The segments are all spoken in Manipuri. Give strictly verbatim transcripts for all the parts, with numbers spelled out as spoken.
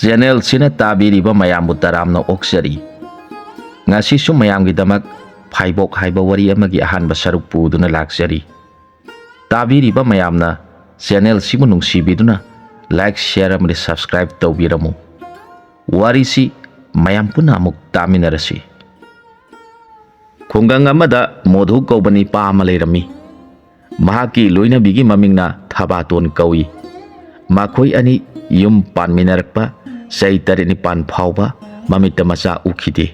ꯆꯦꯅꯦꯜꯁꯤꯅ ꯇꯥꯕꯤꯔꯤꯕ ꯃꯌꯥꯝꯕꯨ ꯇꯔꯥꯝꯅ ꯑꯣꯛꯆꯔꯤ꯫ ꯉꯁꯤꯁꯨ ꯃꯌꯥꯝꯒꯤꯗꯃꯛ ꯐꯥꯏꯕꯣꯛ ꯍꯥꯏꯕ ꯋꯥꯔꯤ ꯑꯃꯒꯤ ꯑꯍꯥꯟꯕ ꯁꯔꯨꯛ ꯄꯨꯗꯨꯅ ꯂꯥꯛꯆꯔꯤ꯫ ꯇꯥꯕꯤꯔꯤꯕ ꯃꯌꯥꯝꯅ ꯆꯦꯅꯦꯜꯁꯤꯕꯨ ꯅꯨꯡꯁꯤꯕꯤꯗꯨꯅ like, share ꯑꯃꯗꯤ subscribe ꯇꯧꯕꯤꯔꯝꯃꯨ꯫ ꯋꯥꯔꯤꯁꯤ ꯃꯌꯥꯝ ꯄꯨꯟꯅ ꯑꯃꯨꯛ ꯇꯥꯃꯤꯟꯅꯔꯁꯤ꯫ ꯈꯨꯡꯒꯪ ꯑꯃꯗ ꯃꯣꯙꯨ ꯀꯧꯕ ꯅꯤꯄꯥ ꯑꯃ ꯂꯩꯔꯝꯃꯤ꯫ ꯃꯍꯥꯛꯀꯤ ꯂꯣꯏꯅꯕꯤꯒꯤ ꯃꯃꯤꯡꯅ ꯊꯕꯥꯇꯣꯟ ꯀꯧꯏ꯫ ꯃꯈꯣꯏ ꯑꯅꯤ ꯌꯨꯝ ꯄꯥꯟꯃꯤꯟꯅꯔꯛꯄ ꯆꯍꯤ ꯇꯔꯦꯠ ꯅꯤꯄꯥꯟ ꯐꯥꯎꯕ ꯃꯃꯤꯠꯇ ꯃꯆꯥ ꯎꯈꯤꯗꯦ꯫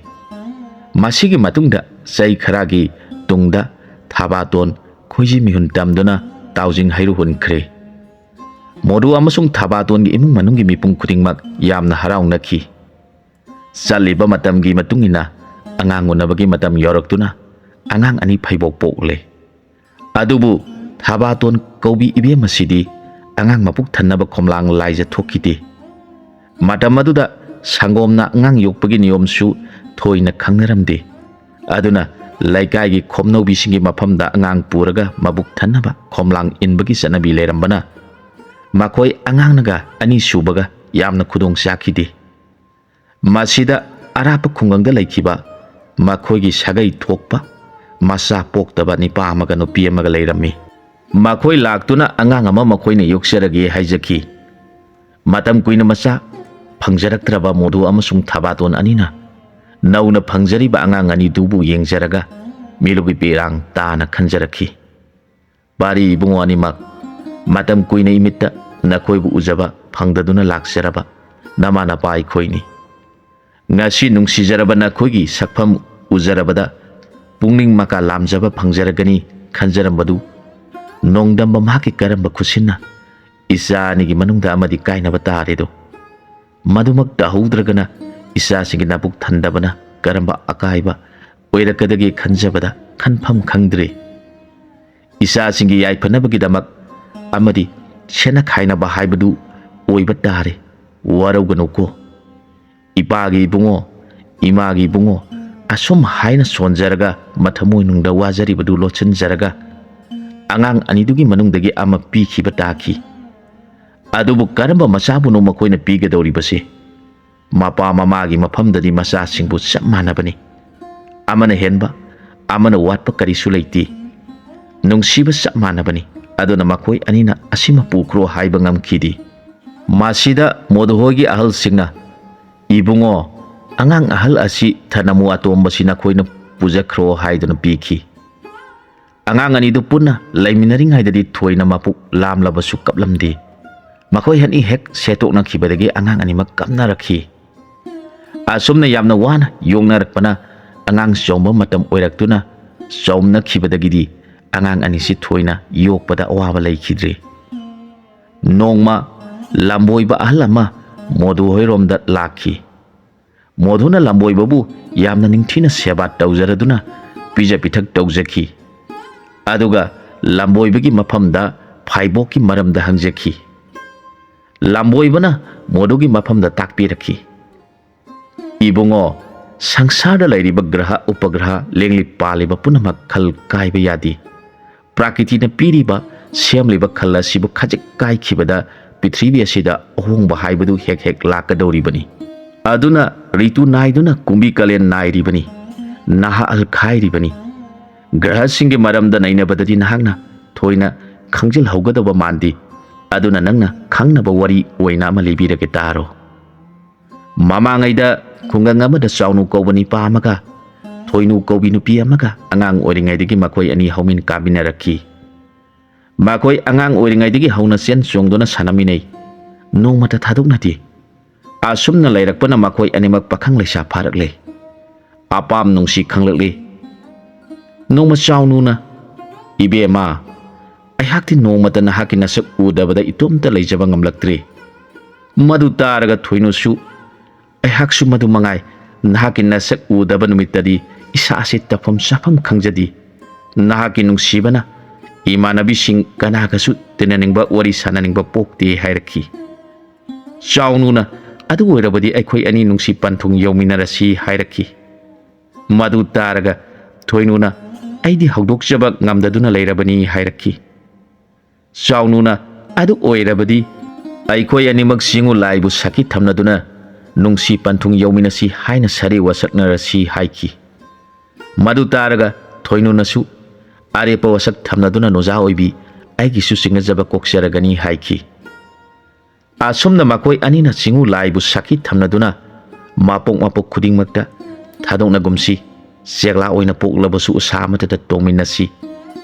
ꯃꯁꯤꯒꯤ ꯃꯇꯨꯡꯗ ꯆꯍꯤ ꯈꯔꯒꯤ ꯇꯨꯡꯗ ꯊꯕꯥꯇꯣꯟ ꯈꯣꯏꯖꯤ ꯃꯤꯍꯨꯟ ꯇꯝꯗꯨꯅ ꯇꯥꯎꯖꯤꯡ ꯍꯩꯔꯨ ꯍꯨꯟꯈ꯭ꯔꯦ꯫ ꯃꯣꯙꯨ ꯑꯃꯁꯨꯡ ꯊꯕꯥꯇꯣꯟꯒꯤ ꯏꯃꯨꯡ ꯃꯅꯨꯡꯒꯤ ꯃꯤꯄꯨꯝ ꯈꯨꯗꯤꯡꯃꯛ ꯌꯥꯝꯅ ꯍꯔꯥꯎꯅꯈꯤ꯫ ꯆꯠꯂꯤꯕ ꯃꯇꯝꯒꯤ ꯃꯇꯨꯡ ꯏꯟꯅ ꯑꯉꯥꯡ ꯎꯅꯕꯒꯤ ꯃꯇꯝ ꯌꯧꯔꯛꯇꯨꯅ ꯑꯉꯥꯡ ꯑꯅꯤ ꯐꯩꯕꯣꯛ ꯄꯣꯛꯂꯦ꯫ ꯑꯗꯨꯕꯨ ꯊꯕꯥꯇꯣꯟ ꯀꯧꯕꯤ ꯏꯕꯦꯝ ꯑꯁꯤꯗꯤ ꯑꯉꯥꯡ ꯃꯄꯨꯛ ꯊꯟꯅꯕ ꯈꯣꯝꯂꯥꯡ ꯂꯥꯏꯖ ꯊꯣꯛꯈꯤꯗꯦ꯫ ꯃꯇꯝ ꯑꯗꯨꯗ ꯁꯪꯒꯣꯝꯅ ꯑꯉꯥꯡ ꯌꯣꯛꯄꯒꯤ ꯅꯤꯌꯣꯝꯁꯨ ꯊꯣꯏꯅ ꯈꯪꯅꯔꯝꯗꯦ꯫ ꯑꯗꯨꯅ ꯂꯩꯀꯥꯏꯒꯤ ꯈꯣꯝꯅꯧꯕꯤꯁꯤꯡꯒꯤ ꯃꯐꯝꯗ ꯑꯉꯥꯡ ꯄꯨꯔꯒ ꯃꯕꯨꯛ ꯊꯟꯅꯕ ꯈꯣꯝꯂꯥꯡ ꯏꯟꯕꯒꯤ ꯆꯠꯅꯕꯤ ꯂꯩꯔꯝꯕꯅ ꯃꯈꯣꯏ ꯑꯉꯥꯡꯅꯒ ꯑꯅꯤꯁꯨꯕꯒ ꯌꯥꯝꯅ ꯈꯨꯗꯣꯡ ꯆꯥꯈꯤꯗꯦ꯫ ꯃꯁꯤꯗ ꯑꯔꯥꯞꯄ ꯈꯨꯡꯒꯪꯗ ꯂꯩꯈꯤꯕ ꯃꯈꯣꯏꯒꯤ ꯁꯥꯒꯩ ꯊꯣꯛꯄ ꯃꯆꯥ ꯄꯣꯛꯇꯕ ꯅꯤꯄꯥ ꯑꯃꯒ ꯅꯨꯄꯤ ꯑꯃꯒ ꯂꯩꯔꯝꯃꯤ꯫ ꯃꯈꯣꯏ ꯂꯥꯛꯇꯨꯅ ꯑꯉꯥꯡ ꯑꯃ ꯃꯈꯣꯏꯅ ꯌꯣꯛꯆꯔꯒꯦ ꯍꯥꯏꯖꯈꯤ꯫ ꯃꯇꯝ ꯀꯨꯏꯅ ꯃꯆꯥ ꯐꯪꯖꯔꯛꯇ꯭ꯔꯕ ꯃꯣꯙꯨ ꯑꯃꯁꯨꯡ ꯊꯕꯥꯇꯣꯟ ꯑꯅꯤꯅ ꯅꯧꯅ ꯐꯪꯖꯔꯤꯕ ꯑꯉꯥꯡ ꯑꯅꯤꯗꯨꯕꯨ ꯌꯦꯡꯖꯔꯒ ꯃꯤꯠꯂꯨꯕꯤ ꯄꯤꯔꯥꯡ ꯇꯥꯅ ꯈꯟꯖꯔꯛꯈꯤ꯫ ꯄꯥꯔꯤ ꯏꯕꯨꯡꯉꯣ ꯑꯅꯤꯃꯛ, ꯃꯇꯝ ꯀꯨꯏꯅ ꯏꯃꯤꯠꯇ ꯅꯈꯣꯏꯕꯨ ꯎꯖꯕ ꯐꯪꯗꯗꯨꯅ ꯂꯥꯛꯆꯔꯕ ꯅꯃꯥ ꯅꯄꯥ ꯑꯩꯈꯣꯏꯅꯤ꯫ ꯉꯁꯤ ꯅꯨꯡꯁꯤꯖꯔꯕ ꯅꯈꯣꯏꯒꯤ ꯁꯛꯐꯝ ꯎꯖꯔꯕꯗ ꯄꯨꯛꯅꯤꯡ ꯃꯀꯥ ꯂꯥꯝꯖꯕ ꯐꯪꯖꯔꯒꯅꯤ ꯈꯟꯖꯔꯝꯕꯗꯨ ꯅꯣꯡꯗꯝꯕ ꯃꯍꯥꯛꯀꯤ ꯀꯔꯝꯕ ꯈꯨꯠꯁꯤꯟꯅ ꯏꯆꯥ ꯑꯅꯤꯒꯤ ꯃꯅꯨꯡꯗ ꯑꯃꯗꯤ ꯀꯥꯏꯅꯕ ꯇꯥꯔꯦꯗꯣ꯫ ꯃꯗꯨꯃꯛ ꯇꯧꯍꯧꯗ꯭ꯔꯒꯅ ꯏꯆꯥꯁꯤꯡꯒꯤ ꯅꯕꯨꯛ ꯊꯟꯗꯕꯅ ꯀꯔꯝꯕ ꯑꯀꯥꯏꯕ ꯑꯣꯏꯔꯛꯀꯗꯒꯦ ꯈꯟꯖꯕꯗ ꯈꯟꯐꯝ ꯈꯪꯗ꯭ꯔꯦ꯫ ꯏꯆꯥꯁꯤꯡꯒꯤ ꯌꯥꯏꯐꯅꯕꯒꯤꯗꯃꯛ ꯑꯃꯗꯤ ꯁꯦꯟꯅ ꯈꯥꯏꯅꯕ ꯍꯥꯏꯕꯗꯨ ꯑꯣꯏꯕ ꯇꯥꯔꯦ꯫ ꯋꯥꯔꯧꯒꯅꯨꯀꯣ꯫ ꯏꯄꯥꯒꯤ ꯏꯕꯨꯡꯉꯣ, ꯏꯃꯥꯒꯤ ꯏꯕꯨꯡꯉꯣ, ꯑꯁꯨꯝ ꯍꯥꯏꯅ ꯁꯣꯟꯖꯔꯒ ꯃꯊꯃꯣꯏꯅꯨꯡꯗ ꯋꯥꯖꯔꯤꯕꯗꯨ ꯂꯣꯠꯁꯤꯟꯖꯔꯒ ꯑꯉꯥꯡ ꯑꯅꯤꯗꯨꯒꯤ ꯃꯅꯨꯡꯗꯒꯤ ꯑꯃ ꯄꯤꯈꯤꯕ ꯇꯥꯈꯤ꯫ ꯑꯗꯨꯕꯨ ꯀꯔꯝꯕ ꯃꯆꯥꯕꯨꯅꯣ ꯃꯈꯣꯏꯅ ꯄꯤꯒꯗꯧꯔꯤꯕꯁꯤ? ꯃꯄꯥ ꯃꯃꯥꯒꯤ ꯃꯐꯝꯗꯗꯤ ꯃꯆꯥꯁꯤꯡꯕꯨ ꯆꯞ ꯃꯥꯟꯅꯕꯅꯤ꯫ ꯑꯃꯅ ꯍꯦꯟꯕ, ꯑꯃꯅ ꯋꯥꯠꯄ ꯀꯔꯤꯁꯨ ꯂꯩꯇꯦ꯫ ꯅꯨꯡꯁꯤꯕ ꯆꯞ ꯃꯥꯟꯅꯕꯅꯤ꯫ ꯑꯗꯨꯅ ꯃꯈꯣꯏ ꯑꯅꯤꯅ ꯑꯁꯤꯃ ꯄꯨꯈ꯭ꯔꯣ ꯍꯥꯏꯕ ꯉꯝꯈꯤꯗꯦ꯫ ꯃꯁꯤꯗ ꯃꯣꯗꯨꯍꯣꯏꯒꯤ ꯑꯍꯜꯁꯤꯡꯅ, "ꯏꯕꯨꯡꯉꯣ, ꯑꯉꯥꯡ ꯑꯍꯜ ꯑꯁꯤ ꯊꯅꯃꯨ ꯑꯇꯣꯝꯕꯁꯤ ꯅꯈꯣꯏꯅ ꯄꯨꯖꯈ꯭ꯔꯣ" ꯍꯥꯏꯗꯨꯅ ꯄꯤꯈꯤ꯫ ꯑꯉꯥꯡ ꯑꯅꯤꯗꯨ ꯄꯨꯟꯅ ꯂꯩꯃꯤꯟꯅꯔꯤꯉꯩꯗꯗꯤ ꯊꯣꯏꯅ ꯃꯄꯨꯛ ꯂꯥꯝꯂꯕꯁꯨ ꯀꯞꯂꯝꯗꯦ꯫ ꯃꯈꯣꯏ ꯑꯅꯤ ꯍꯦꯛ ꯁꯦꯠꯇꯣꯛꯅꯈꯤꯕꯗꯒꯤ ꯑꯉꯥꯡ ꯑꯅꯤꯃꯛ ꯀꯞꯅꯔꯛꯈꯤ꯫ ꯑꯁꯨꯝꯅ ꯌꯥꯝꯅ ꯋꯥꯅ ꯌꯣꯛꯅꯔꯛꯄꯅ ꯑꯉꯥꯡ ꯆꯥꯎꯝꯕ ꯃꯇꯝ ꯑꯣꯏꯔꯛꯇꯨꯅ ꯆꯥꯎꯝꯅꯈꯤꯕꯗꯒꯤꯗꯤ ꯑꯉꯥꯡ ꯑꯅꯤꯁꯤ ꯊꯣꯏꯅ ꯌꯣꯛꯄꯗ ꯑꯋꯥꯕ ꯂꯩꯈꯤꯗ꯭ꯔꯦ꯫ ꯅꯣꯡꯃ ꯂꯝꯕꯣꯏꯕ ꯑꯍꯜ ꯑꯃ ꯃꯣꯗꯨ ꯍꯣꯏꯔꯣꯝꯗ ꯂꯥꯛꯈꯤ꯫ ꯃꯣꯗꯨꯅ ꯂꯝꯕꯣꯏꯕꯕꯨ ꯌꯥꯝꯅ ꯅꯤꯡꯊꯤꯅ ꯁꯦꯕꯥ ꯇꯧꯖꯔꯗꯨꯅ ꯄꯤꯖ ꯄꯤꯊꯛ ꯇꯧꯖꯈꯤ꯫ ꯑꯗꯨꯒ ꯂꯝꯕꯣꯏꯕꯒꯤ ꯃꯐꯝꯗ ꯐꯥꯏꯕꯣꯛꯀꯤ ꯃꯔꯝꯗ ꯍꯪꯖꯈꯤ꯫ ꯂꯝꯕꯣꯏꯕꯅ ꯃꯣꯗꯨꯒꯤ ꯃꯐꯝꯗ ꯇꯥꯛꯄꯤꯔꯛꯈꯤ꯫ "ꯏꯕꯨꯡꯉꯣ, ꯁꯪꯁꯥꯔꯗ ꯂꯩꯔꯤꯕ ꯒ꯭ꯔꯍ ꯎꯄꯒ꯭ꯔꯍ ꯂꯦꯡꯂꯤ ꯄꯥꯜꯂꯤꯕ ꯄꯨꯝꯅꯃꯛ ꯈꯜ ꯀꯥꯏꯕ ꯌꯥꯗꯦ꯫ ꯄ꯭ꯔꯀꯤꯇꯤꯅ ꯄꯤꯔꯤꯕ, ꯁꯦꯝꯂꯤꯕ ꯈꯜ ꯑꯁꯤꯕꯨ ꯈꯖꯤꯛ ꯀꯥꯏꯈꯤꯕꯗ ꯄ꯭ꯔꯤꯊꯤꯕꯤ ꯑꯁꯤꯗ ꯑꯍꯣꯡꯕ ꯍꯥꯏꯕꯗꯨ ꯍꯦꯛ ꯍꯦꯛ ꯂꯥꯛꯀꯗꯧꯔꯤꯕꯅꯤ꯫ ꯑꯗꯨꯅ ꯔꯤꯇꯨ ꯅꯥꯏꯗꯨꯅ ꯀꯨꯝꯕꯤ ꯀꯥꯂꯦꯟ ꯅꯥꯏꯔꯤꯕꯅꯤ, ꯅꯍꯥ ꯑꯍꯜ ꯈꯥꯏꯔꯤꯕꯅꯤ꯫ ꯒ꯭ꯔꯍꯁꯤꯡꯒꯤ ꯃꯔꯝꯗ ꯅꯩꯅꯕꯗꯗꯤ ꯅꯍꯥꯛꯅ ꯊꯣꯏꯅ ꯈꯪꯖꯤꯜꯍꯧꯒꯗꯕ ꯃꯥꯟꯗꯦ꯫ ꯑꯗꯨꯅ ꯅꯪꯅ ꯈꯪꯅꯕ ꯋꯥꯔꯤ ꯑꯣꯏꯅ ꯑꯃ ꯂꯤꯕꯤꯔꯒꯦ ꯇꯥꯔꯣ꯫ ꯃꯃꯥꯡꯉꯩꯗ ꯈꯨꯡꯒꯪ ꯑꯃꯗ ꯆꯥꯎꯅꯨ ꯀꯧꯕ ꯅꯤꯄꯥ ꯑꯃꯒ ꯊꯣꯏꯅꯨ ꯀꯧꯕꯤ ꯅꯨꯄꯤ ꯑꯃꯒ ꯑꯉꯥꯡ ꯑꯣꯏꯔꯤꯉꯩꯗꯒꯤ ꯃꯈꯣꯏ ꯑꯅꯤ ꯍꯧꯃꯤꯟ ꯀꯥꯃꯤꯟꯅꯔꯛꯈꯤ꯫ ꯃꯈꯣꯏ ꯑꯉꯥꯡ ꯑꯣꯏꯔꯤꯉꯩꯗꯒꯤ ꯍꯧꯅ ꯆꯦꯟ ꯆꯣꯡꯗꯨꯅ ꯁꯥꯟꯅꯃꯤꯟꯅꯩ꯫ ꯅꯣꯡꯃꯇ ꯊꯥꯗꯣꯛꯅꯗꯦ꯫ ꯑꯁꯨꯝꯅ ꯂꯩꯔꯛꯄꯅ ꯃꯈꯣꯏ ꯑꯅꯤꯃꯛ ꯄꯥꯈꯪ ꯂꯩꯁꯥ ꯐꯥꯔꯛꯂꯦ꯫ ꯑꯄꯥꯝ ꯅꯨꯡꯁꯤ ꯈꯪꯂꯛꯂꯤ꯫ ꯅꯣꯡꯃ ꯆꯥꯎꯅꯨꯅ, "ꯏꯕꯦꯝꯃ, ꯑꯩꯍꯥꯛꯇꯤ ꯅꯣꯡꯃꯇ ꯅꯍꯥꯛꯀꯤ ꯅꯁꯛ ꯎꯗꯕꯗ ꯏꯇꯣꯝꯇ ꯂꯩꯖꯕ ꯉꯝꯂꯛꯇ꯭ꯔꯤ꯫" ꯃꯗꯨ ꯇꯥꯔꯒ ꯊꯣꯏꯅꯨꯁꯨ, "ꯑꯩꯍꯥꯛꯁꯨ ꯃꯗꯨ ꯃꯉꯥꯏ, ꯅꯍꯥꯛꯀꯤ ꯅꯁꯛ ꯎꯗꯕ ꯅꯨꯃꯤꯠꯇꯗꯤ ꯏꯁꯥꯁꯦ ꯇꯧꯐꯝ ꯆꯥꯐꯝ ꯈꯪꯖꯗꯦ꯫ ꯅꯍꯥꯛꯀꯤ ꯅꯨꯡꯁꯤꯕꯅ ꯏꯃꯥꯟꯅꯕꯤꯁꯤꯡ ꯀꯅꯥꯒꯁꯨ ꯇꯤꯟꯅꯅꯤꯡꯕ, ꯋꯥꯔꯤ ꯁꯥꯟꯅꯅꯤꯡꯕ ꯄꯣꯛꯇꯦ" ꯍꯥꯏꯔꯛꯈꯤ꯫ ꯆꯥꯎꯅꯨꯅ, "ꯑꯗꯨ ꯑꯣꯏꯔꯕꯗꯤ ꯑꯩꯈꯣꯏ ꯑꯅꯤ ꯅꯨꯡꯁꯤ ꯄꯟꯊꯨꯡ ꯌꯧꯃꯤꯟꯅꯔꯁꯤ" ꯍꯥꯏꯔꯛꯈꯤ꯫ ꯃꯗꯨ ꯇꯥꯔꯒ ꯊꯣꯏꯅꯨꯅ, "ꯑꯩꯗꯤ ꯍꯧꯗꯣꯛꯆꯕ ꯉꯝꯗꯗꯨꯅ ꯂꯩꯔꯕꯅꯤ" ꯍꯥꯏꯔꯛꯈꯤ꯫ ꯆꯥꯎꯅꯨꯅ, "ꯑꯗꯨ ꯑꯣꯏꯔꯕꯗꯤ ꯑꯩꯈꯣꯏ ꯑꯅꯤꯃꯛ ꯆꯤꯡꯉꯨ ꯂꯥꯏꯕꯨ ꯁꯥꯈꯤ ꯊꯝꯅꯗꯨꯅ ꯅꯨꯡꯁꯤ ꯄꯟꯊꯨꯡ ꯌꯧꯃꯤꯟꯅꯁꯤ ꯍꯥꯏꯅ ꯁꯥꯔꯤ ꯋꯥꯁꯛꯅꯔꯁꯤ ꯍꯥꯏꯈꯤ꯫ ꯃꯗꯨ ꯇꯥꯔꯒ ꯊꯣꯏꯅꯨꯅꯁꯨ ꯑꯔꯦꯞꯄ ꯋꯥꯁꯛ ꯊꯝꯅꯗꯨꯅ ꯅꯣꯖꯥ ꯑꯣꯏꯕꯤ ꯑꯩꯒꯤꯁꯨ ꯆꯤꯡꯅꯖꯕ ꯀꯣꯛꯆꯔꯒꯅꯤ ꯍꯥꯏꯈꯤ꯫ ꯑꯁꯨꯝꯅ ꯃꯈꯣꯏ ꯑꯅꯤꯅ ꯆꯤꯡꯉꯨ ꯂꯥꯏꯕꯨ ꯁꯥꯈꯤ ꯊꯝꯅꯗꯨꯅ ꯃꯄꯣꯛ ꯃꯄꯣꯛ ꯈꯨꯗꯤꯡꯃꯛꯇ ꯊꯥꯗꯣꯛꯅꯒꯨꯝꯁꯤ, ꯆꯦꯛꯂꯥ ꯑꯣꯏꯅ ꯄꯣꯛꯂꯕꯁꯨ ꯎꯁꯥ ꯑꯃꯠꯇꯗ ꯇꯣꯡꯃꯤꯟꯅꯁꯤ,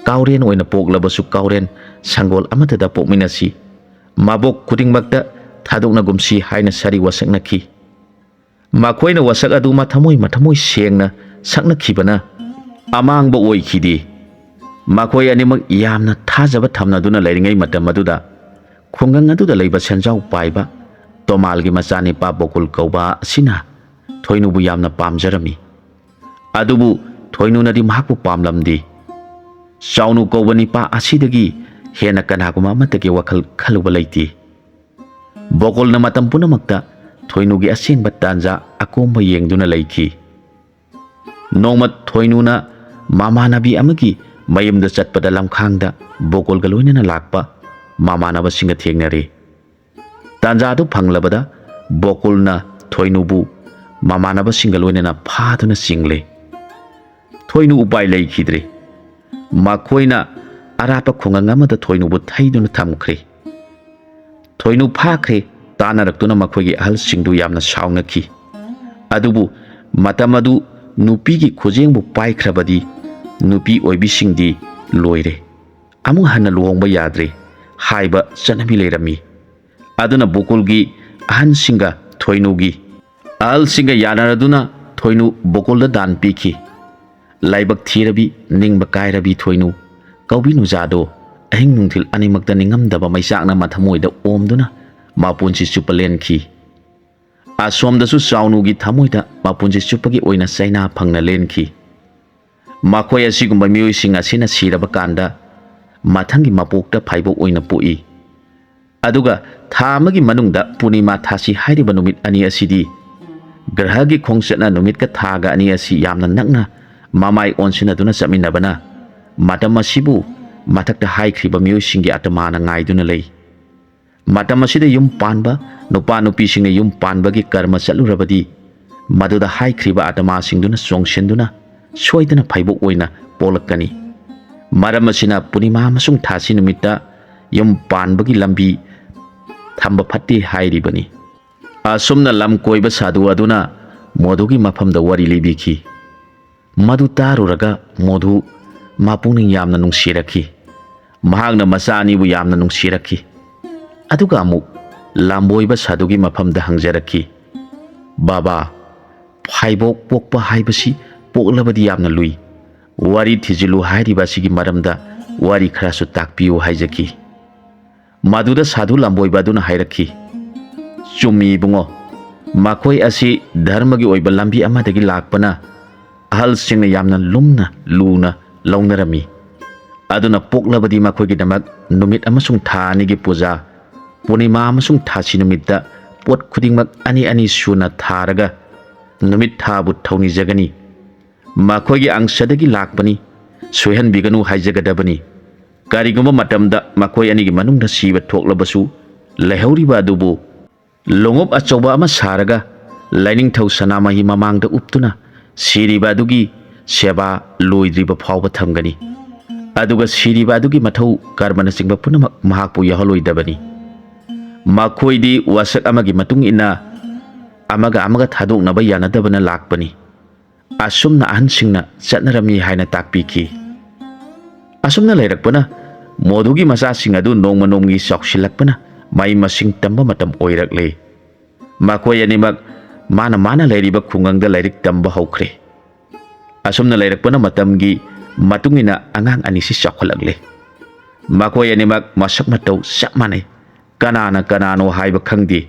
ꯀꯥꯎꯔꯦꯟ ꯑꯣꯏꯅ ꯄꯣꯛꯂꯕꯁꯨ ꯀꯥꯎꯔꯦꯟ ꯁꯪꯒꯣꯜ ꯑꯃꯠꯇꯗ ꯄꯣꯛꯃꯤꯟꯅꯁꯤ, ꯃꯕꯣꯛ ꯈꯨꯗꯤꯡꯃꯛꯇ ꯊꯥꯗꯣꯛꯅꯒꯨꯝꯁꯤ ꯍꯥꯏꯅ ꯁꯥꯔꯤ ꯋꯥꯁꯛꯅꯈꯤ꯫ ꯃꯈꯣꯏꯅ ꯋꯥꯁꯛ ꯑꯗꯨ ꯃꯊꯃꯣꯏ ꯃꯊꯃꯣꯏ ꯁꯦꯡꯅ ꯁꯛꯅꯈꯤꯕꯅ ꯑꯃꯥꯡꯕ ꯑꯣꯏꯈꯤꯗꯦ꯫ ꯃꯈꯣꯏ ꯑꯅꯤꯃꯛ ꯌꯥꯝꯅ ꯊꯥꯖꯕ ꯊꯝꯅꯗꯨꯅ ꯂꯩꯔꯤꯉꯩ ꯃꯇꯝ ꯑꯗꯨꯗ ꯈꯨꯡꯒꯪ ꯑꯗꯨꯗ ꯂꯩꯕ ꯁꯦꯟꯖꯥꯎ ꯄꯥꯏꯕ ꯇꯣꯃꯥꯜꯒꯤ ꯃꯆꯥꯅꯤꯄꯥ ꯕꯣꯀꯨꯜ ꯀꯧꯕ ꯑꯁꯤꯅ ꯊꯣꯏꯅꯨꯕꯨ ꯌꯥꯝꯅ ꯄꯥꯝꯖꯔꯝꯃꯤ꯫ ꯑꯗꯨꯕꯨ ꯊꯣꯏꯅꯨꯅꯗꯤ ꯃꯍꯥꯛꯄꯨ ꯄꯥꯝꯂꯝꯗꯦ꯫ ꯆꯥꯎꯅꯨ ꯀꯧꯕ ꯅꯤꯄꯥ ꯑꯁꯤꯗꯒꯤ ꯍꯦꯟꯅ ꯀꯅꯥꯒꯨꯝꯕ ꯑꯃꯠꯇꯒꯤ ꯋꯥꯈꯜ ꯈꯜꯂꯨꯕ ꯂꯩꯇꯦ꯫ ꯕꯣꯀꯨꯜꯅ ꯃꯇꯝ ꯄꯨꯝꯅꯃꯛꯇ ꯊꯣꯏꯅꯨꯒꯤ ꯑꯁꯦꯡꯕ ꯇꯥꯟꯖꯥ ꯑꯀꯣꯝꯕ ꯌꯦꯡꯗꯨꯅ ꯂꯩꯈꯤ꯫ ꯅꯣꯡꯃ ꯊꯣꯏꯅꯨꯅ ꯃꯃꯥꯟꯅꯕꯤ ꯑꯃꯒꯤ ꯃꯌꯨꯝꯗ ꯆꯠꯄꯗ ꯂꯝꯈꯥꯡꯗ ꯕꯣꯀꯨꯜꯒ ꯂꯣꯏꯅꯅ ꯂꯥꯛꯄ ꯃꯃꯥꯟꯅꯕꯁꯤꯡꯒ ꯊꯦꯡꯅꯔꯦ꯫ ꯇꯥꯟꯖꯥꯗꯨ ꯐꯪꯂꯕꯗ ꯕꯣꯀꯨꯜꯅ ꯊꯣꯏꯅꯨꯕꯨ ꯃꯃꯥꯟꯅꯕꯁꯤꯡꯒ ꯂꯣꯏꯅꯅ ꯐꯥꯗꯨꯅ ꯆꯤꯡꯂꯦ꯫ ꯊꯣꯏꯅꯨ ꯎꯄꯥꯏ ꯂꯩꯈꯤꯗ꯭ꯔꯦ꯫ ꯃꯈꯣꯏꯅ ꯑꯔꯥꯞꯄ ꯈꯨꯡꯒꯪ ꯑꯃꯗ ꯊꯣꯏꯅꯨꯕꯨ ꯊꯩꯗꯨꯅ ꯊꯝꯈ꯭ꯔꯦ꯫ ꯊꯣꯏꯅꯨ ꯐꯥꯈ꯭ꯔꯦ ꯇꯥꯟꯅꯔꯛꯇꯨꯅ ꯃꯈꯣꯏꯒꯤ ꯑꯍꯜꯁꯤꯡꯗꯨ ꯌꯥꯝꯅ ꯁꯥꯎꯅꯈꯤ꯫ ꯑꯗꯨꯕꯨ ꯃꯇꯝ ꯑꯗꯨ ꯅꯨꯄꯤꯒꯤ ꯈꯨꯖꯦꯡꯕꯨ ꯄꯥꯏꯈ꯭ꯔꯕꯗꯤ ꯅꯨꯄꯤ ꯑꯣꯏꯕꯤꯁꯤꯡꯗꯤ ꯂꯣꯏꯔꯦ, ꯑꯃꯨꯛ ꯍꯟꯅ ꯂꯨꯍꯣꯡꯕ ꯌꯥꯗ꯭ꯔꯦ ꯍꯥꯏꯕ ꯆꯠꯅꯕꯤ ꯂꯩꯔꯝꯃꯤ꯫ ꯑꯗꯨꯅ ꯕꯣꯀꯨꯜꯒꯤ ꯑꯍꯟꯁꯤꯡꯒ ꯊꯣꯏꯅꯨꯒꯤ ꯑꯍꯜꯁꯤꯡꯒ ꯌꯥꯅꯔꯗꯨꯅ ꯊꯣꯏꯅꯨ ꯕꯣꯀꯨꯜꯗ ꯗꯥꯟ ꯄꯤꯈꯤ꯫ ꯂꯥꯏꯕꯛ ꯊꯤꯔꯕꯤ, ꯅꯤꯡꯕ ꯀꯥꯏꯔꯕꯤ ꯊꯣꯏꯅꯨ ꯀꯧꯕꯤ ꯅꯨꯖꯥꯗꯣ ꯑꯍꯤꯡ ꯅꯨꯡꯊꯤꯜ ꯑꯅꯤꯃꯛꯇ ꯅꯤꯡꯉꯝꯗꯕ ꯃꯩꯆꯥꯛꯅ ꯃꯊꯃꯣꯏꯗ ꯑꯣꯝꯗꯨꯅ ꯃꯄꯨꯟꯁꯤ ꯆꯨꯞꯄ ꯂꯦꯟꯈꯤ꯫ ꯑꯁꯣꯝꯗꯁꯨ ꯆꯥꯎꯅꯨꯒꯤ ꯊꯃꯣꯏꯗ ꯃꯄꯨꯟꯁꯤ ꯆꯨꯞꯄꯒꯤ ꯑꯣꯏꯅ ꯆꯩꯅꯥ ꯐꯪꯅ ꯂꯦꯟꯈꯤ꯫ ꯃꯈꯣꯏ ꯑꯁꯤꯒꯨꯝꯕ ꯃꯤꯑꯣꯏꯁꯤꯡ ꯑꯁꯤꯅ ꯁꯤꯔꯕ ꯀꯥꯟꯗ ꯃꯊꯪꯒꯤ ꯃꯄꯣꯛꯇ ꯐꯥꯏꯕꯣꯛ ꯑꯣꯏꯅ ꯄꯣꯛꯏ꯫ ꯑꯗꯨꯒ ꯊꯥ ꯑꯃꯒꯤ ꯃꯅꯨꯡꯗ ꯄꯨꯔꯅꯤꯃꯥ ꯊꯥꯁꯤ ꯍꯥꯏꯔꯤꯕ ꯅꯨꯃꯤꯠ ꯑꯅꯤ ꯑꯁꯤꯗꯤ ꯒ꯭ꯔꯍꯒꯤ ꯈꯣꯡꯆꯠꯅ ꯅꯨꯃꯤꯠꯀ ꯊꯥꯒ ꯑꯅꯤ ꯑꯁꯤ ꯌꯥꯝꯅ ꯅꯛꯅ ꯃꯃꯥꯏ ꯑꯣꯟꯁꯤꯟꯅꯗꯨꯅ ꯆꯠꯃꯤꯟꯅꯕꯅ ꯃꯇꯝ ꯑꯁꯤꯕꯨ ꯃꯊꯛꯇ ꯍꯥꯏꯈ꯭ꯔꯤꯕ ꯃꯤꯑꯣꯏꯁꯤꯡꯒꯤ ꯑꯇꯃꯥꯅ ꯉꯥꯏꯗꯨꯅ ꯂꯩ꯫ ꯃꯇꯝ ꯑꯁꯤꯗ ꯌꯨꯝ ꯄꯥꯟꯕ ꯅꯨꯄꯥ ꯅꯨꯄꯤꯁꯤꯡꯅ ꯌꯨꯝ ꯄꯥꯟꯕꯒꯤ ꯀꯔꯃ ꯆꯠꯂꯨꯔꯕꯗꯤ, ꯃꯗꯨꯗ ꯍꯥꯏꯈ꯭ꯔꯤꯕ ꯑꯥꯇꯃꯥꯁꯤꯡꯗꯨꯅ ꯆꯣꯡꯁꯤꯟꯗꯨꯅ ꯁꯣꯏꯗꯅ ꯐꯩꯕꯣꯛ ꯑꯣꯏꯅ ꯄꯣꯛꯂꯛꯀꯅꯤ꯫ ꯃꯔꯝ ꯑꯁꯤꯅ ꯄꯨꯔꯅꯤꯃꯥ ꯑꯃꯁꯨꯡ ꯊꯥꯁꯤ ꯅꯨꯃꯤꯠꯇ ꯌꯨꯝ ꯄꯥꯟꯕꯒꯤ ꯂꯝꯕꯤ ꯊꯝꯕ ꯐꯠꯇꯦ ꯍꯥꯏꯔꯤꯕꯅꯤ꯫ ꯑꯁꯨꯝꯅ ꯂꯝ ꯀꯣꯏꯕ ꯁꯥꯗꯨ ꯑꯗꯨꯅ ꯃꯣꯗꯨꯒꯤ ꯃꯐꯝꯗ ꯋꯥꯔꯤ ꯂꯤꯕꯤꯈꯤ꯫ ꯃꯗꯨ ꯇꯥꯔꯨꯔꯒ ꯃꯣꯗꯨ ꯃꯄꯨꯛꯅꯤꯡ ꯌꯥꯝꯅ ꯅꯨꯡꯁꯤꯔꯛꯈꯤ꯫ ꯃꯍꯥꯛꯅ ꯃꯆꯥ ꯑꯅꯤꯕꯨ ꯌꯥꯝꯅ ꯅꯨꯡꯁꯤꯔꯛꯈꯤ꯫ ꯑꯗꯨꯒ ꯑꯃꯨꯛ ꯂꯝꯕꯣꯏꯕ ꯁꯥꯗꯨꯒꯤ ꯃꯐꯝꯗ ꯍꯪꯖꯔꯛꯈꯤ, "ꯕꯥꯕꯥ, ꯐꯥꯏꯕꯣꯛ ꯄꯣꯛꯄ ꯍꯥꯏꯕꯁꯤ ꯄꯣꯛꯂꯕꯗꯤ ꯌꯥꯝꯅ ꯂꯨꯏ꯫ ꯋꯥꯔꯤ ꯊꯤꯖꯤꯜꯂꯨ ꯍꯥꯏꯔꯤꯕ ꯑꯁꯤꯒꯤ ꯃꯔꯝꯗ ꯋꯥꯔꯤ ꯈꯔꯁꯨ ꯇꯥꯛꯄꯤꯌꯨ" ꯍꯥꯏꯖꯈꯤ꯫ ꯃꯗꯨꯗ ꯁꯥꯗꯨ ꯂꯝꯕꯣꯏꯕ ꯑꯗꯨꯅ ꯍꯥꯏꯔꯛꯈꯤ, "ꯆꯨꯝꯃꯤ ꯏꯕꯨꯡꯉꯣ, ꯃꯈꯣꯏ ꯑꯁꯤ ꯙꯔꯃꯒꯤ ꯑꯣꯏꯕ ꯂꯝꯕꯤ ꯑꯃꯗꯒꯤ ꯂꯥꯛꯄꯅ ꯑꯍꯜꯁꯤꯡꯅ ꯌꯥꯝꯅ ꯂꯨꯝꯅ ꯂꯨꯅ ꯂꯧꯅꯔꯝꯃꯤ꯫ ꯑꯗꯨꯅ ꯄꯣꯛꯂꯕꯗꯤ ꯃꯈꯣꯏꯒꯤꯗꯃꯛ ꯅꯨꯃꯤꯠ ꯑꯃꯁꯨꯡ ꯊꯥ ꯑꯅꯤꯒꯤ ꯄꯨꯖꯥ, ꯄꯨꯔꯅꯤꯃꯥ ꯑꯃꯁꯨꯡ ꯊꯥꯁꯤ ꯅꯨꯃꯤꯠꯇ ꯄꯣꯠ ꯈꯨꯗꯤꯡꯃꯛ ꯑꯅꯤ ꯑꯅꯤ ꯁꯨꯅ ꯊꯥꯔꯒ ꯅꯨꯃꯤꯠ ꯊꯥꯕꯨ ꯊꯧꯅꯤꯖꯒꯅꯤ꯫ ꯃꯈꯣꯏꯒꯤ ꯑꯪꯁꯗꯒꯤ ꯂꯥꯛꯄꯅꯤ, ꯁꯣꯏꯍꯟꯕꯤꯒꯅꯨ ꯍꯥꯏꯖꯒꯗꯕꯅꯤ꯫ ꯀꯔꯤꯒꯨꯝꯕ ꯃꯇꯝꯗ ꯃꯈꯣꯏ ꯑꯅꯤꯒꯤ ꯃꯅꯨꯡꯗ ꯁꯤꯕ ꯊꯣꯛꯂꯕꯁꯨ, ꯂꯩꯍꯧꯔꯤꯕ ꯑꯗꯨꯕꯨ ꯂꯣꯡꯎꯞ ꯑꯆꯧꯕ ꯑꯃ ꯁꯥꯔꯒ ꯂꯥꯏꯅꯤꯡꯊꯧ ꯁꯅꯥꯃꯍꯤ ꯃꯃꯥꯡꯗ ꯎꯞꯇꯨꯅ ꯁꯤꯔꯤꯕ ꯑꯗꯨꯒꯤ ꯁꯦꯕꯥ ꯂꯣꯏꯗ꯭ꯔꯤꯕ ꯐꯥꯎꯕ ꯊꯝꯒꯅꯤ꯫ ꯑꯗꯨꯒ ꯁꯤꯔꯤꯕ ꯑꯗꯨꯒꯤ ꯃꯊꯧ ꯀꯔꯃꯅꯆꯤꯡꯕ ꯄꯨꯝꯅꯃꯛ ꯃꯍꯥꯛꯄꯨ ꯌꯥꯎꯍꯜꯂꯣꯏꯗꯕꯅꯤ꯫ ꯃꯈꯣꯏꯗꯤ ꯋꯥꯁꯛ ꯑꯃꯒꯤ ꯃꯇꯨꯡ ꯏꯟꯅ ꯑꯃꯒ ꯑꯃꯒ ꯊꯥꯗꯣꯛꯅꯕ ꯌꯥꯅꯗꯕꯅ ꯂꯥꯛꯄꯅꯤ꯫ ꯑꯁꯨꯝꯅ ꯑꯍꯟꯁꯤꯡꯅ ꯆꯠꯅꯔꯝꯃꯤ" ꯍꯥꯏꯅ ꯇꯥꯛꯄꯤꯈꯤ꯫ ꯑꯁꯨꯝꯅ ꯂꯩꯔꯛꯄꯅ ꯃꯣꯗꯨꯒꯤ ꯃꯆꯥꯁꯤꯡ ꯑꯗꯨ ꯅꯣꯡꯃ ꯅꯣꯡꯃꯒꯤ ꯆꯥꯎꯁꯤꯜꯂꯛꯄꯅ ꯃꯍꯩ ꯃꯁꯤꯡ ꯇꯝꯕ ꯃꯇꯝ ꯑꯣꯏꯔꯛꯂꯦ꯫ ꯃꯈꯣꯏ ꯑꯅꯤꯃꯛ ꯃꯥꯅ ꯃꯥꯅ ꯂꯩꯔꯤꯕ ꯈꯨꯡꯒꯪꯗ ꯂꯥꯏꯔꯤꯛ ꯇꯝꯕ ꯍꯧꯈ꯭ꯔꯦ꯫ ꯑꯁꯨꯝꯅ ꯂꯩꯔꯛꯄꯅ ꯃꯇꯝꯒꯤ ꯃꯇꯨꯡ ꯏꯟꯅ ꯑꯉꯥꯡ ꯑꯅꯤꯁꯤ ꯆꯥꯎꯈꯠꯂꯛꯂꯦ꯫ ꯃꯈꯣꯏ ꯑꯅꯤꯃꯛ ꯃꯁꯛ ꯃꯇꯧ ꯆꯞ ꯃꯥꯟꯅꯩ꯫ ꯀꯅꯥꯅ ꯀꯅꯥꯅꯣ ꯍꯥꯏꯕ ꯈꯪꯗꯦ꯫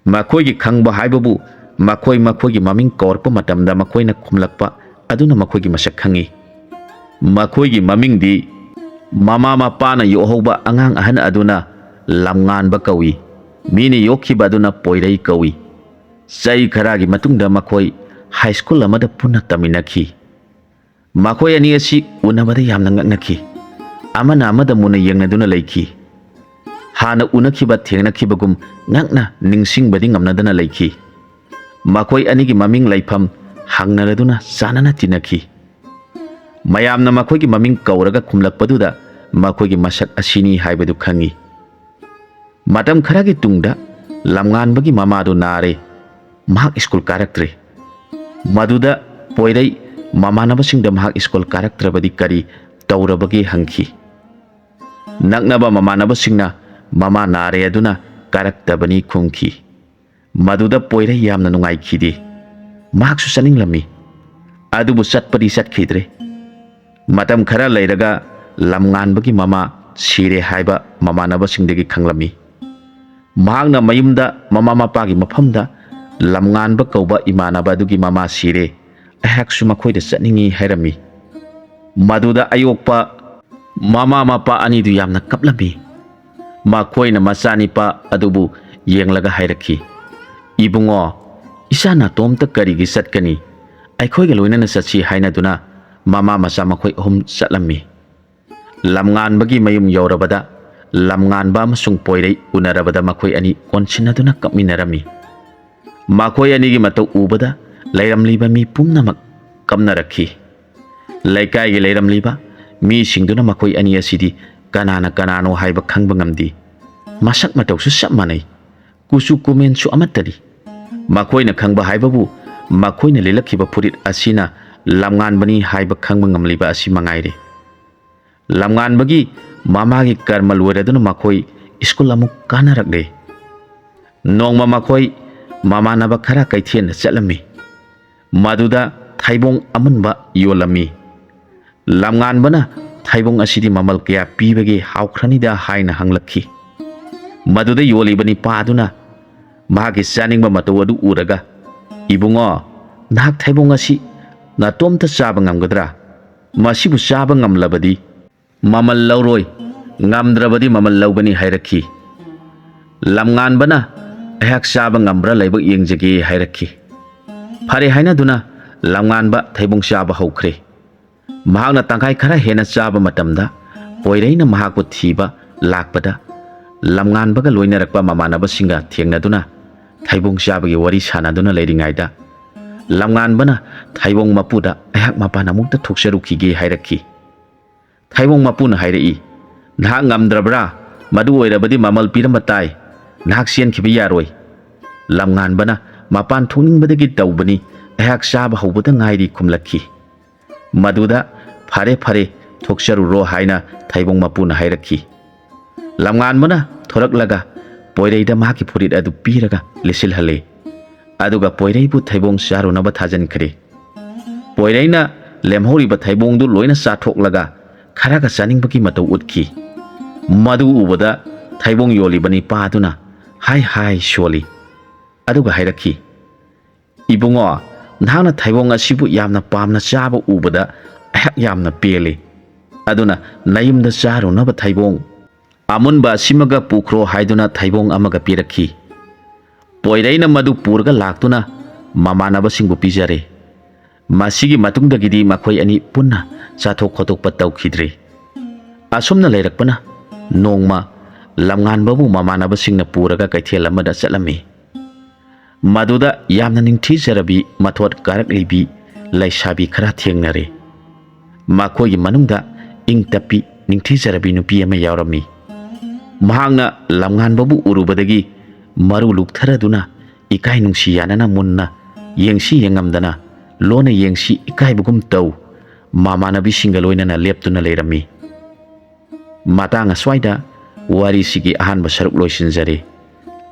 ꯃꯈꯣꯏꯒꯤ ꯈꯪꯕ ꯍꯥꯏꯕꯕꯨ ꯃꯈꯣꯏ ꯃꯈꯣꯏꯒꯤ ꯃꯃꯤꯡ ꯀꯧꯔꯛꯄ ꯃꯇꯝꯗ ꯃꯈꯣꯏꯅ ꯈꯨꯝꯂꯛꯄ ꯑꯗꯨꯅ ꯃꯈꯣꯏꯒꯤ ꯃꯁꯛ ꯈꯪꯏ꯫ ꯃꯈꯣꯏꯒꯤ ꯃꯃꯤꯡꯗꯤ ꯃꯃꯥ ꯃꯄꯥꯅ ꯌꯣꯛꯍꯧꯕ ꯑꯉꯥꯡ ꯑꯍꯟ ꯑꯗꯨꯅ ꯂꯝꯉꯥꯟꯕ ꯀꯧꯏ꯫ ꯃꯤꯅ ꯌꯣꯛꯈꯤꯕ ꯑꯗꯨꯅ ꯄꯣꯏꯔꯩ ꯀꯧꯏ꯫ ꯆꯍꯤ ꯈꯔꯒꯤ ꯃꯇꯨꯡꯗ ꯃꯈꯣꯏ ꯍꯥꯏ ꯁ꯭ꯀꯨꯜ ꯑꯃꯗ ꯄꯨꯟꯅ ꯇꯝꯃꯤꯟꯅꯈꯤ꯫ ꯃꯈꯣꯏ ꯑꯅꯤ ꯑꯁꯤ ꯎꯅꯕꯗ ꯌꯥꯝꯅ ꯉꯛꯅꯈꯤ꯫ ꯑꯃꯅ ꯑꯃꯗ ꯃꯨꯟꯅ ꯌꯦꯡꯅꯗꯨꯅ ꯂꯩꯈꯤ꯫ ꯍꯥꯟꯅ ꯎꯅꯈꯤꯕ ꯊꯦꯡꯅꯈꯤꯕꯒꯨꯝ ꯅꯛꯅ ꯅꯤꯡꯁꯤꯡꯕꯗꯤ ꯉꯝꯅꯗꯅ ꯂꯩꯈꯤ꯫ ꯃꯈꯣꯏ ꯑꯅꯤꯒꯤ ꯃꯃꯤꯡ ꯂꯩꯐꯝ ꯍꯪꯅꯔꯗꯨꯅ ꯆꯥꯟꯅꯅ ꯇꯤꯟꯅꯈꯤ꯫ ꯃꯌꯥꯝꯅ ꯃꯈꯣꯏꯒꯤ ꯃꯃꯤꯡ ꯀꯧꯔꯒ ꯈꯨꯝꯂꯛꯄꯗꯨꯗ ꯃꯈꯣꯏꯒꯤ ꯃꯁꯛ ꯑꯁꯤꯅꯤ ꯍꯥꯏꯕꯗꯨ ꯈꯪꯏ꯫ ꯃꯇꯝ ꯈꯔꯒꯤ ꯇꯨꯡꯗ ꯂꯝꯉꯥꯟꯕꯒꯤ ꯃꯃꯥꯗꯨ ꯅꯥꯔꯦ꯫ ꯃꯍꯥꯛ ꯁ꯭ꯀꯨꯜ ꯀꯥꯔꯛꯇ꯭ꯔꯦ꯫ ꯃꯗꯨꯗ ꯄꯣꯏꯔꯩ ꯃꯃꯥꯟꯅꯕꯁꯤꯡꯗ ꯃꯍꯥꯛ ꯁ꯭ꯀꯨꯜ ꯀꯥꯔꯛꯇ꯭ꯔꯕꯗꯤ ꯀꯔꯤ ꯇꯧꯔꯕꯒꯦ ꯍꯪꯈꯤ꯫ ꯅꯛꯅꯕ ꯃꯃꯥꯟꯅꯕꯁꯤꯡꯅ ꯃꯃꯥ ꯅꯥꯔꯦ ꯑꯗꯨꯅ ꯀꯥꯔꯛꯇꯕꯅꯤ ꯈꯨꯝꯈꯤ꯫ ꯃꯗꯨꯗ ꯄꯣꯏꯔꯩ ꯌꯥꯝꯅ ꯅꯨꯡꯉꯥꯏꯈꯤꯗꯦ꯫ ꯃꯍꯥꯛꯁꯨ ꯆꯠꯅꯤꯡꯂꯝꯃꯤ꯫ ꯑꯗꯨꯕꯨ ꯆꯠꯄꯗꯤ ꯆꯠꯈꯤꯗ꯭ꯔꯦ꯫ ꯃꯇꯝ ꯈꯔ ꯂꯩꯔꯒ ꯂꯝꯉꯥꯟꯕꯒꯤ ꯃꯃꯥ ꯁꯤꯔꯦ ꯍꯥꯏꯕ ꯃꯃꯥꯟꯅꯕꯁꯤꯡꯗꯒꯤ ꯈꯪꯂꯝꯃꯤ꯫ ꯃꯍꯥꯛꯅ ꯃꯌꯨꯝꯗ ꯃꯃꯥ ꯃꯄꯥꯒꯤ ꯃꯐꯝꯗ ꯂꯝꯉꯥꯟꯕ ꯀꯧꯕ ꯏꯃꯥꯟꯅꯕ ꯑꯗꯨꯒꯤ ꯃꯃꯥ ꯁꯤꯔꯦ, ꯑꯩꯍꯥꯛꯁꯨ ꯃꯈꯣꯏꯗ ꯆꯠꯅꯤꯡꯏ ꯍꯥꯏꯔꯝꯃꯤ꯫ ꯃꯗꯨꯗ ꯑꯌꯣꯛꯄ ꯃꯃꯥ ꯃꯄꯥ ꯑꯅꯤꯗꯨ ꯌꯥꯝꯅ ꯀꯞꯂꯝꯃꯤ꯫ ꯃꯈꯣꯏꯅ ꯃꯆꯥꯅꯤꯄꯥ ꯑꯗꯨꯕꯨ ꯌꯦꯡꯂꯒ ꯍꯥꯏꯔꯛꯈꯤ, "ꯏꯕꯨꯡꯉꯣ, ꯏꯆꯥ ꯅꯥꯇꯣꯝꯇ ꯀꯔꯤꯒꯤ ꯆꯠꯀꯅꯤ? ꯑꯩꯈꯣꯏꯒ ꯂꯣꯏꯅꯅ ꯆꯠꯁꯤ" ꯍꯥꯏꯅꯗꯨꯅ ꯃꯃꯥ ꯃꯆꯥ ꯃꯈꯣꯏ ꯑꯍꯨꯝ ꯆꯠꯂꯝꯃꯤ꯫ ꯂꯝꯉꯥꯟꯕꯒꯤ ꯃꯌꯨꯝ ꯌꯧꯔꯕꯗ ꯂꯝꯉꯥꯟꯕ ꯑꯃꯁꯨꯡ ꯄꯣꯏꯔꯩ ꯎꯅꯔꯕꯗ ꯃꯈꯣꯏ ꯑꯅꯤ ꯀꯣꯟꯁꯤꯟꯅꯗꯨꯅ ꯀꯞꯃꯤꯟꯅꯔꯝꯃꯤ꯫ ꯃꯈꯣꯏ ꯑꯅꯤꯒꯤ ꯃꯇꯧ ꯎꯕꯗ ꯂꯩꯔꯝꯂꯤꯕ ꯃꯤ ꯄꯨꯝꯅꯃꯛ ꯀꯞꯅꯔꯛꯈꯤ꯫ ꯂꯩꯀꯥꯏꯒꯤ ꯂꯩꯔꯝꯂꯤꯕ ꯃꯤꯁꯤꯡꯗꯨꯅ ꯃꯈꯣꯏ ꯑꯅꯤ ꯑꯁꯤꯗꯤ ꯀꯅꯥꯅ ꯀꯅꯥꯅꯣ ꯍꯥꯏꯕ ꯈꯪꯕ ꯉꯝꯗꯦ꯫ ꯃꯁꯛ ꯃꯇꯧꯁꯨ ꯆꯞ ꯃꯥꯟꯅꯩ꯫ ꯀꯨꯆꯨ ꯀꯨꯃꯦꯟꯁꯨ ꯑꯃꯠꯇꯅꯤ꯫ ꯃꯈꯣꯏꯅ ꯈꯪꯕ ꯍꯥꯏꯕꯕꯨ ꯃꯈꯣꯏꯅ ꯂꯤꯠꯂꯛꯈꯤꯕ ꯐꯨꯔꯤꯠ ꯑꯁꯤꯅ ꯂꯝꯉꯥꯟꯕꯅꯤ ꯍꯥꯏꯕ ꯈꯪꯕ ꯉꯝꯂꯤꯕ ꯑꯁꯤ ꯃꯉꯥꯏꯔꯦ꯫ ꯂꯝꯉꯥꯟꯕꯒꯤ ꯃꯃꯥꯒꯤ ꯀꯔꯃ ꯂꯣꯏꯔꯗꯨꯅ ꯃꯈꯣꯏ ꯁ꯭ꯀꯨꯜ ꯑꯃꯨꯛ ꯀꯥꯅꯔꯛꯂꯦ꯫ ꯅꯣꯡꯃ ꯃꯈꯣꯏ ꯃꯃꯥꯟꯅꯕ ꯈꯔ ꯀꯩꯊꯦꯜꯗ ꯆꯠꯂꯝꯃꯤ꯫ ꯃꯗꯨꯗ ꯊꯩꯕꯣꯡ ꯑꯃꯨꯟꯕ ꯌꯣꯜꯂꯝꯃꯤ꯫ ꯂꯝꯉꯥꯟꯕꯅ "ꯊꯩꯕꯣꯡ ꯑꯁꯤꯗꯤ ꯃꯃꯜ ꯀꯌꯥ ꯄꯤꯕꯒꯦ, ꯍꯥꯎꯈ꯭ꯔꯅꯤꯗ" ꯍꯥꯏꯅ ꯍꯪꯂꯛꯈꯤ꯫ ꯃꯗꯨꯗ ꯌꯣꯜꯂꯤꯕ ꯅꯤꯄꯥ ꯑꯗꯨꯅ ꯃꯍꯥꯛꯀꯤ ꯆꯥꯅꯤꯡꯕ ꯃꯇꯧ ꯑꯗꯨ ꯎꯔꯒ, "ꯏꯕꯨꯡꯉꯣ, ꯅꯍꯥꯛ ꯊꯩꯕꯣꯡ ꯑꯁꯤ ꯅꯇꯣꯝꯇ ꯆꯥꯕ ꯉꯝꯒꯗ꯭ꯔꯥ? ꯃꯁꯤꯕꯨ ꯆꯥꯕ ꯉꯝꯂꯕꯗꯤ ꯃꯃꯜ ꯂꯧꯔꯣꯏ, ꯉꯝꯗ꯭ꯔꯕꯗꯤ ꯃꯃꯜ ꯂꯧꯒꯅꯤ" ꯍꯥꯏꯔꯛꯈꯤ꯫ ꯂꯝꯉꯥꯟꯕꯅ "ꯑꯩꯍꯥꯛ ꯆꯥꯕ ꯉꯝꯕ꯭ꯔꯥ ꯂꯥꯏꯕꯛ ꯌꯦꯡꯖꯒꯦ" ꯍꯥꯏꯔꯛꯈꯤ꯫ ꯐꯔꯦ ꯍꯥꯏꯅꯗꯨꯅ ꯂꯝꯉꯥꯟꯕ ꯊꯩꯕꯣꯡ ꯆꯥꯕ ꯍꯧꯈ꯭ꯔꯦ꯫ ꯃꯍꯥꯛꯅ ꯇꯪꯈꯥꯏ ꯈꯔ ꯍꯦꯟꯅ ꯆꯥꯕ ꯃꯇꯝꯗ ꯄꯣꯏꯔꯩꯅ ꯃꯍꯥꯛꯄꯨ ꯊꯤꯕ ꯂꯥꯛꯄꯗ, ꯂꯝꯉꯥꯟꯕꯒ ꯂꯣꯏꯅꯔꯛꯄ ꯃꯃꯥꯟꯅꯕꯁꯤꯡꯒ ꯊꯦꯡꯅꯗꯨꯅ ꯊꯩꯕꯣꯡ ꯆꯥꯕꯒꯤ ꯋꯥꯔꯤ ꯁꯥꯟꯅꯗꯨꯅ ꯂꯩꯔꯤꯉꯩꯗ, ꯂꯝꯉꯥꯟꯕꯅ ꯊꯩꯕꯣꯡ ꯃꯄꯨꯗ "ꯑꯩꯍꯥꯛ ꯃꯄꯥꯟ ꯑꯃꯨꯛꯇ ꯊꯣꯛꯆꯔꯨꯈꯤꯒꯦ" ꯍꯥꯏꯔꯛꯈꯤ꯫ ꯊꯩꯕꯣꯡ ꯃꯄꯨꯅ ꯍꯥꯏꯔꯛꯏ, "ꯅꯍꯥꯛ ꯉꯝꯗ꯭ꯔꯕ꯭ꯔꯥ? ꯃꯗꯨ ꯑꯣꯏꯔꯕꯗꯤ ꯃꯃꯜ ꯄꯤꯔꯝꯕ ꯇꯥꯏ꯫ ꯅꯍꯥꯛ ꯆꯦꯟꯈꯤꯕ ꯌꯥꯔꯣꯏ꯫" ꯂꯝꯉꯥꯟꯕꯅ "ꯃꯄꯥꯟ ꯊꯣꯛꯅꯤꯡꯕꯗꯒꯤ ꯇꯧꯕꯅꯤ, ꯑꯩꯍꯥꯛ ꯆꯥꯕ ꯍꯧꯕꯗ ꯉꯥꯏꯔꯤ" ꯈꯨꯝꯂꯛꯈꯤ꯫ ꯃꯗꯨꯗ "ꯐꯔꯦ, ꯐꯔꯦ, ꯊꯣꯛꯆꯔꯨꯔꯣ" ꯍꯥꯏꯅ ꯊꯩꯕꯣꯡ ꯃꯄꯨꯅ ꯍꯥꯏꯔꯛꯈꯤ꯫ ꯂꯝꯉꯥꯟꯕꯅ ꯊꯣꯔꯛꯂꯒ ꯄꯣꯏꯔꯩꯗ ꯃꯍꯥꯛꯀꯤ ꯐꯨꯔꯤꯠ ꯑꯗꯨ ꯄꯤꯔꯒ ꯂꯤꯠꯁꯤꯜꯍꯜꯂꯦ꯫ ꯑꯗꯨꯒ ꯄꯣꯏꯔꯩꯕꯨ ꯊꯩꯕꯣꯡ ꯆꯥꯔꯨꯅꯕ ꯊꯥꯖꯤꯟꯈ꯭ꯔꯦ꯫ ꯄꯣꯏꯔꯩꯅ ꯂꯦꯝꯍꯧꯔꯤꯕ ꯊꯩꯕꯣꯡꯗꯨ ꯂꯣꯏꯅ ꯆꯥꯊꯣꯛꯂꯒ ꯈꯔꯒ ꯆꯥꯅꯤꯡꯕꯒꯤ ꯃꯇꯧ ꯎꯠꯈꯤ꯫ ꯃꯗꯨ ꯎꯕꯗ ꯊꯩꯕꯣꯡ ꯌꯣꯜꯂꯤꯕ ꯅꯤꯄꯥ ꯑꯗꯨꯅ ꯍꯥꯏ ꯍꯥꯏ ꯁꯣꯜꯂꯤ꯫ ꯑꯗꯨꯒ ꯍꯥꯏꯔꯛꯈꯤ, "ꯏꯕꯨꯡꯉꯣ, ꯅꯍꯥꯛꯅ ꯊꯩꯕꯣꯡ ꯑꯁꯤꯕꯨ ꯌꯥꯝꯅ ꯄꯥꯝꯅ ꯆꯥꯕ ꯎꯕꯗ ꯑꯩꯍꯥꯛ ꯌꯥꯝꯅ ꯄꯦꯜꯂꯤ꯫ ꯑꯗꯨꯅ ꯅꯌꯨꯝꯗ ꯆꯥꯔꯨꯅꯕ ꯊꯩꯕꯣꯡ ꯑꯃꯨꯟꯕ ꯑꯁꯤꯃꯒ ꯄꯨꯈ꯭ꯔꯣ" ꯍꯥꯏꯗꯨꯅ ꯊꯩꯕꯣꯡ ꯑꯃꯒ ꯄꯤꯔꯛꯈꯤ꯫ ꯄꯣꯏꯔꯩꯅ ꯃꯗꯨ ꯄꯨꯔꯒ ꯂꯥꯛꯇꯨꯅ ꯃꯃꯥꯟꯅꯕꯁꯤꯡꯕꯨ ꯄꯤꯖꯔꯦ꯫ ꯃꯁꯤꯒꯤ ꯃꯇꯨꯡꯗꯒꯤꯗꯤ ꯃꯈꯣꯏ ꯑꯅꯤ ꯄꯨꯟꯅ ꯆꯥꯊꯣꯛ ꯈꯣꯠꯇꯣꯛꯄ ꯇꯧꯈꯤꯗ꯭ꯔꯦ꯫ ꯑꯁꯨꯝꯅ ꯂꯩꯔꯛꯄꯅ ꯅꯣꯡꯃ ꯂꯝꯉꯥꯟꯕꯕꯨ ꯃꯃꯥꯟꯅꯕꯁꯤꯡꯅ ꯄꯨꯔꯒ ꯀꯩꯊꯦꯜ ꯑꯃꯗ ꯆꯠꯂꯝꯃꯤ꯫ ꯃꯗꯨꯗ ꯌꯥꯝꯅ ꯅꯤꯡꯊꯤꯖꯔꯕꯤ, ꯃꯊꯣꯠ ꯀꯥꯔꯛꯂꯤꯕꯤ ꯂꯩꯁꯥꯕꯤ ꯈꯔ ꯊꯦꯡꯅꯔꯦ꯫ ꯃꯈꯣꯏꯒꯤ ꯃꯅꯨꯡꯗ ꯏꯪ ꯇꯞꯄꯤ, ꯅꯤꯡꯊꯤꯖꯔꯕꯤ ꯅꯨꯄꯤ ꯑꯃ ꯌꯥꯎꯔꯝꯃꯤ꯫ ꯃꯍꯥꯛꯅ ꯂꯝꯉꯥꯟꯕꯕꯨ ꯎꯔꯨꯕꯗꯒꯤ ꯃꯔꯨ ꯂꯨꯛꯊꯔꯗꯨꯅ ꯏꯀꯥꯏ ꯅꯨꯡꯁꯤ ꯌꯥꯅꯅ ꯃꯨꯟꯅ ꯌꯦꯡꯁꯤ ꯌꯦꯡꯉꯝꯗꯅ ꯂꯣꯟꯅ ꯌꯦꯡꯁꯤ ꯏꯀꯥꯏꯕꯒꯨꯝ ꯇꯧ ꯃꯃꯥꯟꯅꯕꯤꯁꯤꯡꯒ ꯂꯣꯏꯅꯅ ꯂꯦꯞꯇꯨꯅ ꯂꯩꯔꯝꯃꯤ꯫ ꯃꯇꯥꯡ ꯑꯁ꯭ꯋꯥꯏꯗ ꯋꯥꯔꯤꯁꯤꯒꯤ ꯑꯍꯥꯟꯕ ꯁꯔꯨꯛ ꯂꯣꯏꯁꯤꯟꯖꯔꯦ꯫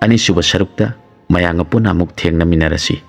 ꯑꯅꯤꯁꯨꯕ ꯁꯔꯨꯛꯇ ꯃꯌꯥꯝꯒ ꯄꯨꯟꯅ ꯑꯃꯨꯛ ꯊꯦꯡꯅꯃꯤꯟꯅꯔꯁꯤ꯫